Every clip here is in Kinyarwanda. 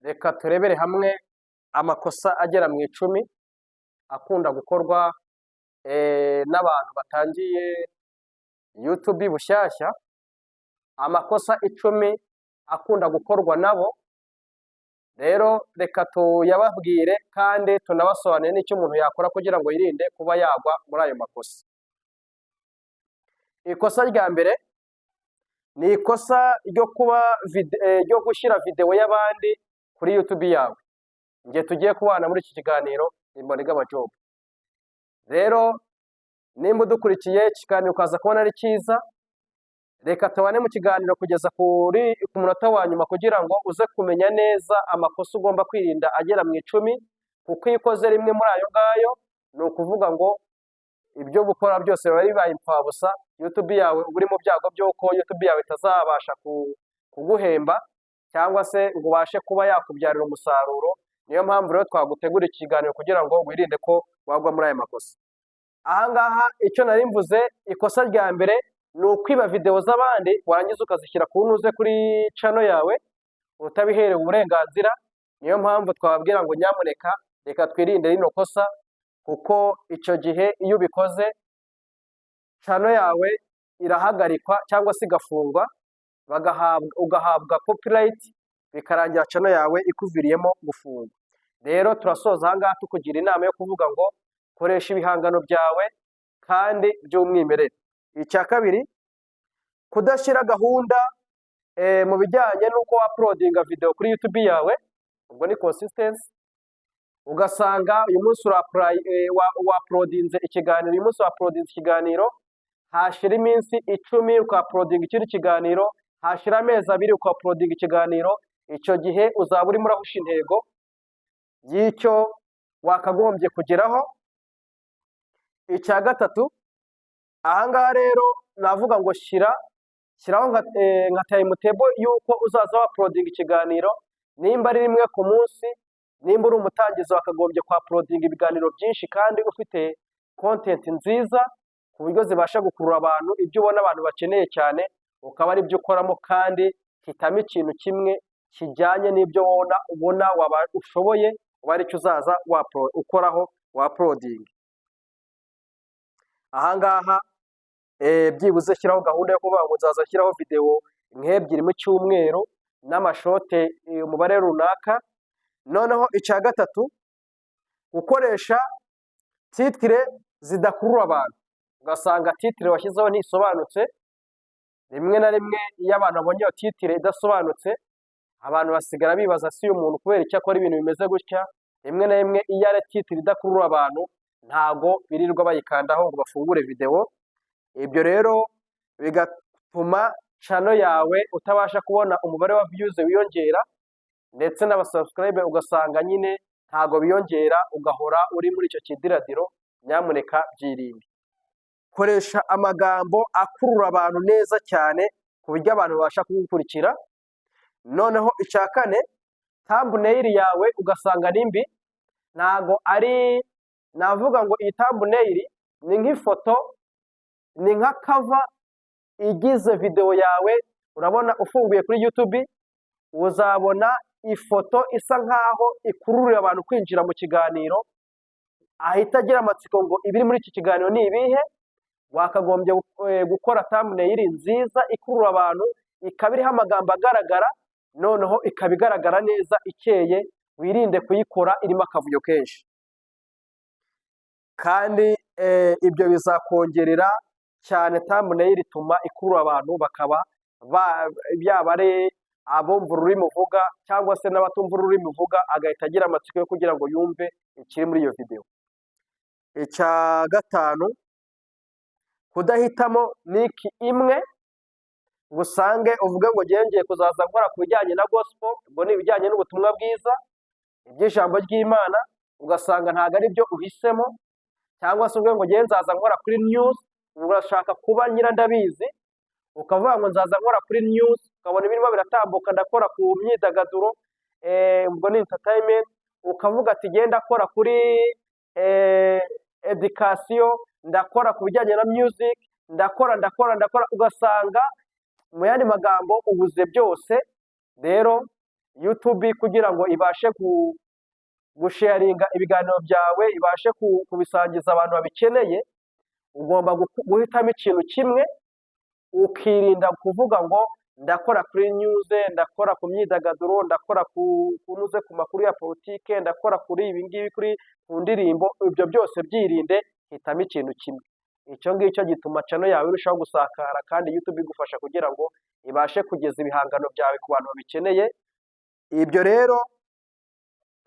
Reka turebere hamwe amakosa agera mu 10 akunda gukorwa n'abantu batangiye YouTube bushyashya. Amakosa 10 akunda gukorwa nabo rero, reka tuyababwire kandi tunabasobanurire n'icyo umuntu yakora kugira ngo yirinde kuba yagwa muri ayo makosa. Ikosa rya mbere ni ikosa ryo kuba ryo gushyira videwo y'abandi kuri YouTube yawe. Njye tugiye kubana muri iki kiganiro ni Mbonigaba Job. Rero nimba udukurikiye, ikiganiro ukaza kubona ari cyiza, reka tubane mu kiganiro kugeza ku munota wa nyuma kugira ngo uze kumenya neza amakosa ugomba kwirinda agera mu 10, kuko iyo ukoze rimwe muri ayo ngayo, ni ukuvuga ngo ibyo gukora byose biba bibaye impfabusa. YouTube yawe uba uri mu byago by'uko YouTube yawe itazabasha kuguhemba cyangwa se ngo ubashe kuba yakubyarira umusaruro. Niyo mpamvu rero twagutegura ikiganiro kugira ngo wirinde ko wagwa muri aya makosa. Aha ngaha icyo nari mvuze, ikosa rya mbere ni ukwiba videwo z'abandi, warangiza ukazishyira ku ntuze kuri channel yawe utabiherewe uburenganzira. Niyo mpamvu twababwira ngo nyamuneka reka twirinde rino kosa, kuko icyo gihe iyo ubikoze channel yawe irahagarikwa cyangwa se igafungwa, bagahabwa ugahabwa copyright, bikarangira channel yawe ikuviriyemo gufungwa. Rero turasoza aha ngaha tukugira inama yo kuvuga ngo koresha ibihangano byawe kandi by'umwimerere. Icya kabiri, kudashyira gahunda mu bijyanye n'uko wauploadinga video kuri YouTube yawe, ubwo ni consistency. Ugasanga uyu munsi wauploadinze ikiganiro, uyu munsi wauploadinze ikiganiro, hashira iminsi 10 ukauploadinga ikindi kiganiro, hashira amezi 2 ukauploadinga ikiganiro. Icyo gihe uzaba urimo urahusha intego y'icyo wakagombye kugeraho. Icya gatatu, ahangaha rero navuga ngo shyiraho nka timetable y'uko uzaza wauploadinga ikiganiro, nimba ari rimwe ku munsi. Nimba uri umutangizi, wakagombye kuuploadinga ibiganiro byinshi kandi ufite content nziza ku buryo zibasha gukurura abantu. Ibyo ubona abantu bakeneye cyane ukaba ari byo ukoramo, kandi hitamo ikintu kimwe kijyanye n'ibyo ubona waba ushoboye, uba aricyo uzaza ukoraho wauploadinga. Ahangaha byibuze shyiraho gahunda yo kuvuga ngo nzaza nshyiraho videwo nk'ebyiri mu cyumweru n'amashort umubare runaka. Noneho icya gatatu, gukoresha title zidakurura abantu. Ugasanga title washyizeho ntisobanutse. Rimwe na rimwe iyo abantu babonye iyo title idasobanutse, abantu basigara bibaza: si uyu muntu kubera icyo akora ibintu bimeze gutya? Rimwe na rimwe iyo ari title idakurura abantu, ntago birirwa bayikandaho ngo bafungure videwo. Ibyo rero bigatuma channel yawe utabasha kubona umubare wa views wiyongera, ndetse n'abasubscribe ugasanga nyine ntago biyongera, ugahora uri muri icyo kidiradiro. Nyamuneka byirinde, koresha amagambo akurura abantu neza cyane ku buryo abantu babasha kugukurikira. Noneho icya kane, thumbnail yawe ugasanga ni mbi. Ntago ari, navuga ngo iyi thumbnail ni nk'ifoto, ni nka cover igize videwo yawe. Urabona ufunguye kuri YouTube, uzabona ifoto isa nkaho ikururira abantu kwinjira mu kiganiro, ahita agira amatsiko ngo ibiri muri iki kiganiro ni ibihe? Wakagombye gukora thumbnail nziza ikurura abantu, ikaba iriho amagambo agaragara, noneho ikaba igaragara neza, ikeye. Wirinde kuyikora irimo akavuyo kenshi, kandi ibyo bizakongerera cyane. Thumbnail ituma ikurura abantu, bakaba yaba ari abumva ururimi uvuga cyangwa se n'abatumva ururimi uvuga, agahita agira amatsiko yo kugira ngo yumve ikiri muri iyo videwo. Icya gatanu, kudahitamo niche imwe, ngo usange uvuge ngo ngiye kuzaza nkora ku bijyanye na gospel, ubwo ni ibijyanye n'ubutumwa bwiza, iby'ijambo ry'Imana, ugasanga ntabwo ari byo uhisemo, cyangwa se uvuge ngo ngiye nzaza nkora kuri news. Urashaka kuba nyirandabizi, ukavuga ngo nzaza nkora kuri news, ukabona ibirimo biratambuka, ndakora ku myidagaduro, ubwo ni entertainment, ukavuga ati genda akora kuri education, ndakora ku bijyanye na music, ndakora, ndakora, ndakora, ugasanga mu yandi magambo ubuze byose. Rero YouTube kugira ngo ibashe gusharinga ibiganiro byawe, ibashe kubisangiza abantu babikeneye, ugomba guhitamo ikintu kimwe, ukirinda kuvuga ngo ndakora kuri news, ndakora ku myidagaduro, ndakora kunuze ku makuru ya politike, ndakora kuri ibi ngibi, kuri ku ndirimbo. Ibyo byose byirinde, hitamo ikintu kimwe. Icyo ngicyo gituma channel yawe irushaho gusakara, kandi YouTube igufasha kugira ngo ibashe kugeza ibihangano byawe ku bantu babikeneye. Ibyo rero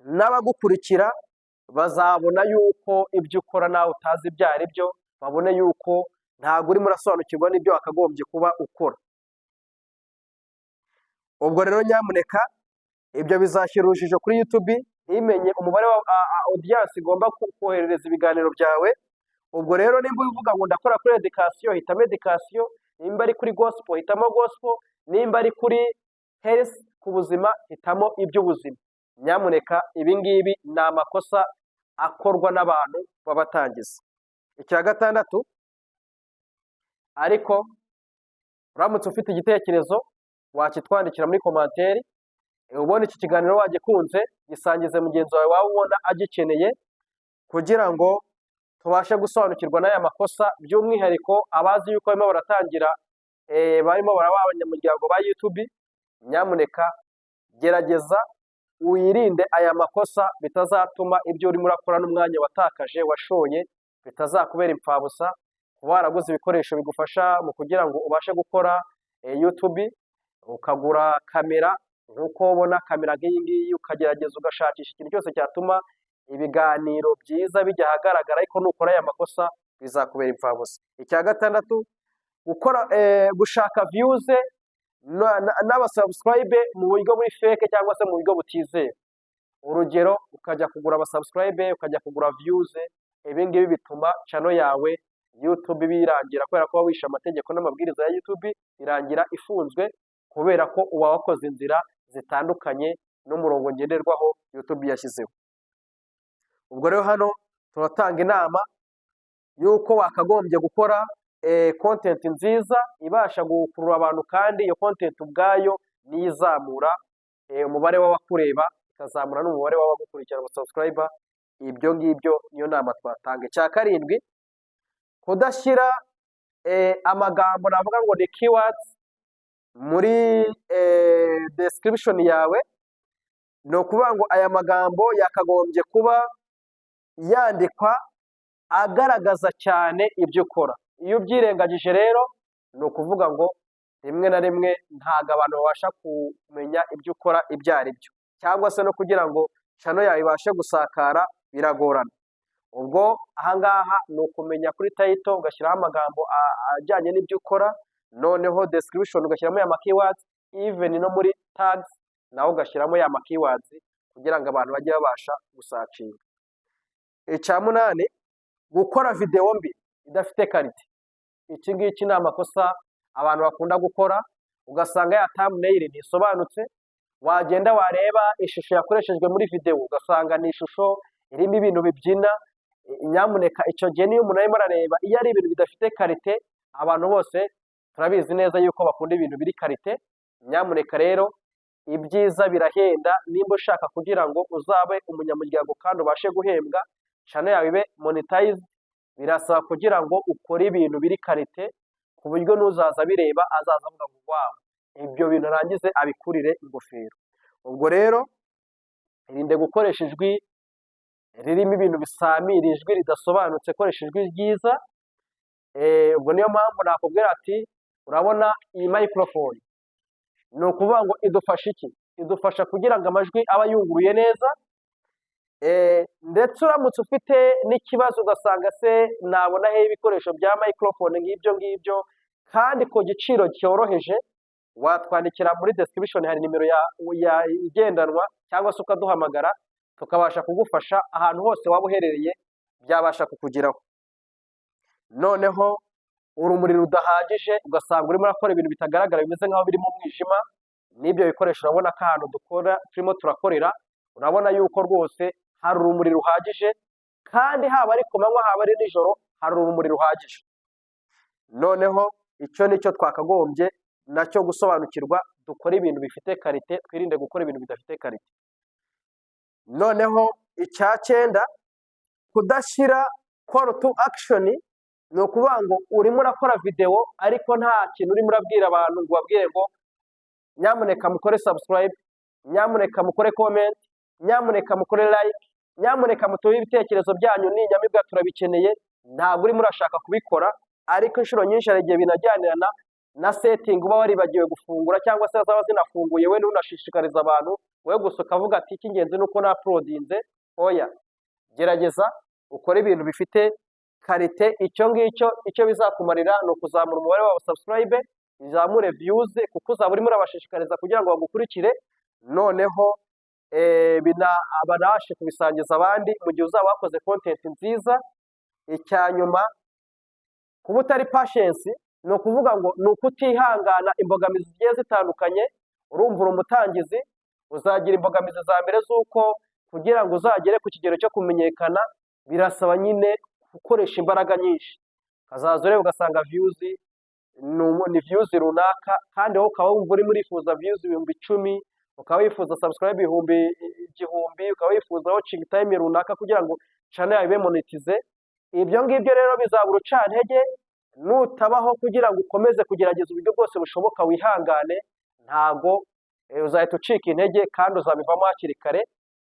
n'abagukurikira bazabona yuko ibyo ukora nawe utazi ibyo ari byo, babone yuko ntabwo urimo urasobanukirwa n'ibyo wakagombye kuba ukora. Ubwo rero nyamuneka, ibyo bizashyira urujijo kuri YouTube, ntimenye umubare wa audience igomba koherereza ibiganiro byawe. Ubwo rero nimba uvuga ngo ndakora kuri education, hitamo education. Nimba ari kuri gospel, hitamo gospel. Nimba ari kuri health, ku buzima, hitamo iby'ubuzima. Nyamuneka, ibi ngibi ni amakosa akorwa n'abantu b'abatangizi. Icya gatandatu, ariko uramutse ufite igitekerezo wakitwandikira muri commentaire. Ubona iki kiganiro wagikunze, gisangize mugenzi wawe waba ubona agikeneye, kugira ngo tubashe gusobanukirwa n'aya makosa, by'umwihariko abazi yuko barimo baratangira, barimo baraba abanyamuryango ba YouTube. Nyamuneka gerageza wirinde aya makosa, bitazatuma ibyo urimo urakora n'umwanya watakaje, washoye, bitazakubera impfabusa. Kuba waraguze ibikoresho bigufasha mu kugira ngo ubashe gukora YouTube, ukagura kamera nk'uko ubona kamera nk'iyi ngiyi, ukagerageza ugashakisha ikintu cyose cyatuma ibiganiro byiza bijya ahagaragara, ariko nukora aya makosa bizakubera impfabusa. Icya gatandatu, gukora gushaka views n'abasubscribe mu buryo buri fake cyangwa se mu buryo butizewe. Urugero, ukajya kugura abasubscribe, ukajya kugura views. Ibi ngibi bituma channel yawe YouTube birangira, kubera ko wishe amategeko n'amabwiriza ya YouTube, irangira ifunzwe, kubera ko uba wakoze inzira zitandukanye n'umurongo ngenderwaho YouTube yashyizeho. Ubwo rero hano turatanga inama y'uko wakagombye gukora content nziza ibasha gukurura abantu, kandi iyo content ubwayo niyo izamura umubare w'abakureba, ikazamura n'umubare w'abagukurikira, subscriber. Ibyo ngibyo niyo nama twatanga. Icya karindwi, kudashyira amagambo navuga ngo ni keywords muri description yawe. Ni ukuvuga ngo aya magambo yakagombye kuba yandikwa agaragaza cyane ibyo ukora. Iyo ubyirengagije rero, ni ukuvuga ngo rimwe na rimwe ntabwo abantu babasha kumenya ibyo ukora ibyo ari byo, cyangwa se no kugira ngo channel yawe ibashe gusakara biragorana. Ubwo ahangaha ni ukumenya kuri title ugashyiraho amagambo ajyanye n'ibyo ukora, noneho description ugashyiramo ya ma keywords, even no muri tags nawe ugashyiramo ya ma keywords, kugira ngo abantu bajye babasha gusearchinga. Icya munani, gukora videwo mbi idafite qualité. Iki ngiki ni amakosa abantu bakunda gukora, ugasanga ya thumbnail ntisobanutse, wagenda wareba ishusho yakoreshejwe muri videwo ugasanga ni ishusho irimo ibintu bibyina. Nyamuneka, icyo gihe niyo umuntu arimo arareba, iyo ari ibintu bidafite qualité, abantu bose turabizi neza yuko bakunda ibintu biri qualité. Nyamuneka rero, ibyiza birahenda. Nimba ushaka kugira ngo uzabe umunyamuryango kandi ubashe guhembwa, channel yawe ibe monetized, birasaba kugira ngo ukore ibintu biri qualité, ku buryo n'uzaza abireba azaza avuga ngo "Wow", ibyo bintu arangize abikurire ingofero. Ubwo rero irinde gukoresha ijwi ririmo ibintu bisamira, ijwi ridasobanutse, koresha ijwi ryiza. Ubwo niyo mpamvu nakubwira ati urabona iyi microphone, ni ukuvuga ngo idufasha iki? Idufasha kugira ngo amajwi abe ayunguruye neza. Ndetse uramutse ufite n'ikibazo ugasanga se nabona he ibikoresho bya microphone nk'ibyo ngibyo kandi ku giciro cyoroheje, watwandikira muri description, hari nimero ya igendanwa, cyangwa se ukaduhamagara tukabasha kugufasha. Ahantu hose waba uherereye byabasha kukugeraho. Noneho urumuri rudahagije, ugasanga urimo urakora ibintu bitagaragara, bimeze nk'aho biri mu mwijima. N'ibyo bikoresho, urabona ko ahantu dukora, turimo turakorera, urabona yuko rwose hari urumuri ruhagije, kandi haba ari ku manywa, haba ari nijoro, hari urumuri ruhagije. Noneho icyo nicyo twakagombye nacyo gusobanukirwa. dukore ibintu bifite qualité, twirinde gukora ibintu bidafite qualité. Noneho icya cyenda, kudashyira call to action. Ni ukuvuga ngo urimo urakora videwo ariko nta kintu urimo urabwira abantu ngo ubabwire ngo nyamuneka mukore subscribe, nyamuneka mukore comment, nyamuneka mukore like, nyamuneka mutuhe ibitekerezo byanyu, ni inyamibwa, turabikeneye. Ntabwo urimo urashaka kubikora, ariko inshuro nyinshi hari igihe binajyanirana na setting uba waribagiwe gufungura, cyangwa se zaba zinafunguye we ntunashishikariza abantu, wowe gusa ukavuga ati icy'ingenzi ni uko nauploadinze. Oya, gerageza ukore ibintu bifite qualité. Icyo ngicyo icyo bizakumarira ni ukuzamura umubare wabo subscribe, bizamure views, kuko uzaba urimo urabashishikariza kugira ngo bagukurikire. Noneho banabashe kubisangiza abandi mu gihe uzaba wakoze content nziza. Icya nyuma, kuba utari patience. Ni ukuvuga ngo ni ukutihangana imbogamizi zigiye zitandukanye. Urumva uri umutangizi, uzagira imbogamizi za mbere z'uko kugira ngo uzagere ku kigero cyo kumenyekana birasaba nyine gukoresha imbaraga nyinshi. Ukazaza ureba ugasanga views ni views runaka, kandi wowe ukaba wumva urimo urifuza views 10,000, ukaba wifuza subscribe 1000, ukaba wifuza watching time runaka kugira ngo channel yawe ibe monetize. Ibyo ngibyo rero bizaba urucantege nutabaho kugira ngo ukomeze kugerageza uburyo bwose bushoboka, wihangane. Ntago uzahita ucika intege kandi uzabivamo hakiri kare.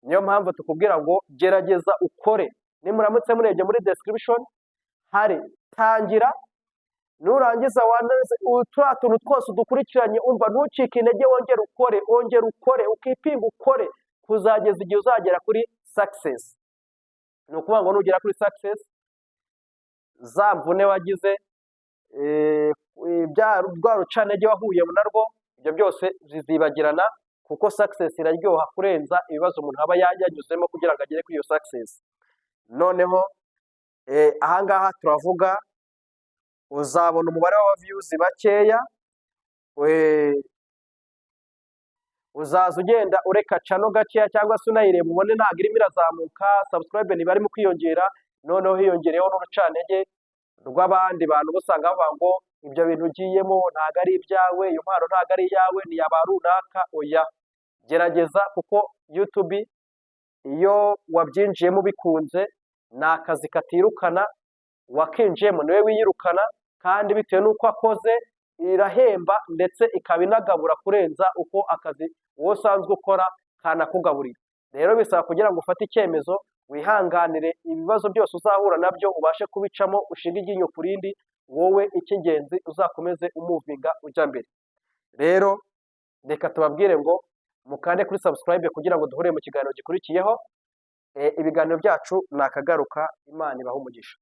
Niyo mpamvu tukubwira ngo gerageza ukore. Nimuramutse murebye muri description hari tangira, nurangiza wanaze turiya tuntu twose udukurikiranye, umva, ntucike intege, wongere ukore, wongere ukore, ukipinga, ukore kuzageza igihe uzagera kuri success. Ni ukuvuga ngo nugera kuri success, za mvune wagize, rwa rucantege wahuye narwo, ibyo byose bizibagirana, kuko success iraryoha kurenza ibibazo umuntu aba yanyuzemo kugira ngo agere kuri iyo success. Noneho ahangaha turavuga uzabona umubare wa views bakeya, uzaza ugenda ureka channel gakeya, cyangwa se unayireba ubone ntabwo irimo irazamuka, subscribe ntibarimo kwiyongera. Noneho hiyongereyeho n'urucantege rw'abandi bantu uba usanga bavuga ngo ibyo bintu ugiyemo ntabwo ari ibyawe, iyo mpano ntabwo ari iyawe, ni iya ba runaka. Oya, gerageza, kuko YouTube iyo wabyinjiyemo bikunze ni akazi katirukana, wakinjiyemo niwe wiyirukana, kandi bitewe n'uko akoze irahemba, ndetse ikaba inagabura kurenza uko akazi wowe usanzwe ukora kanakugaburira. Rero bisaba kugira ngo ufate icyemezo, wihanganire ibibazo byose uzahura nabyo, ubashe kubicamo, ushinge iryinyo ku rindi. Wowe icy'ingenzi uzakomeze umovinga ujya mbere. Rero reka tubabwire ngo mukande kuri subscribe kugira ngo duhure mu kiganiro gikurikiyeho. Ibiganiro byacu ni akagaruka. Imana ibahe umugisha.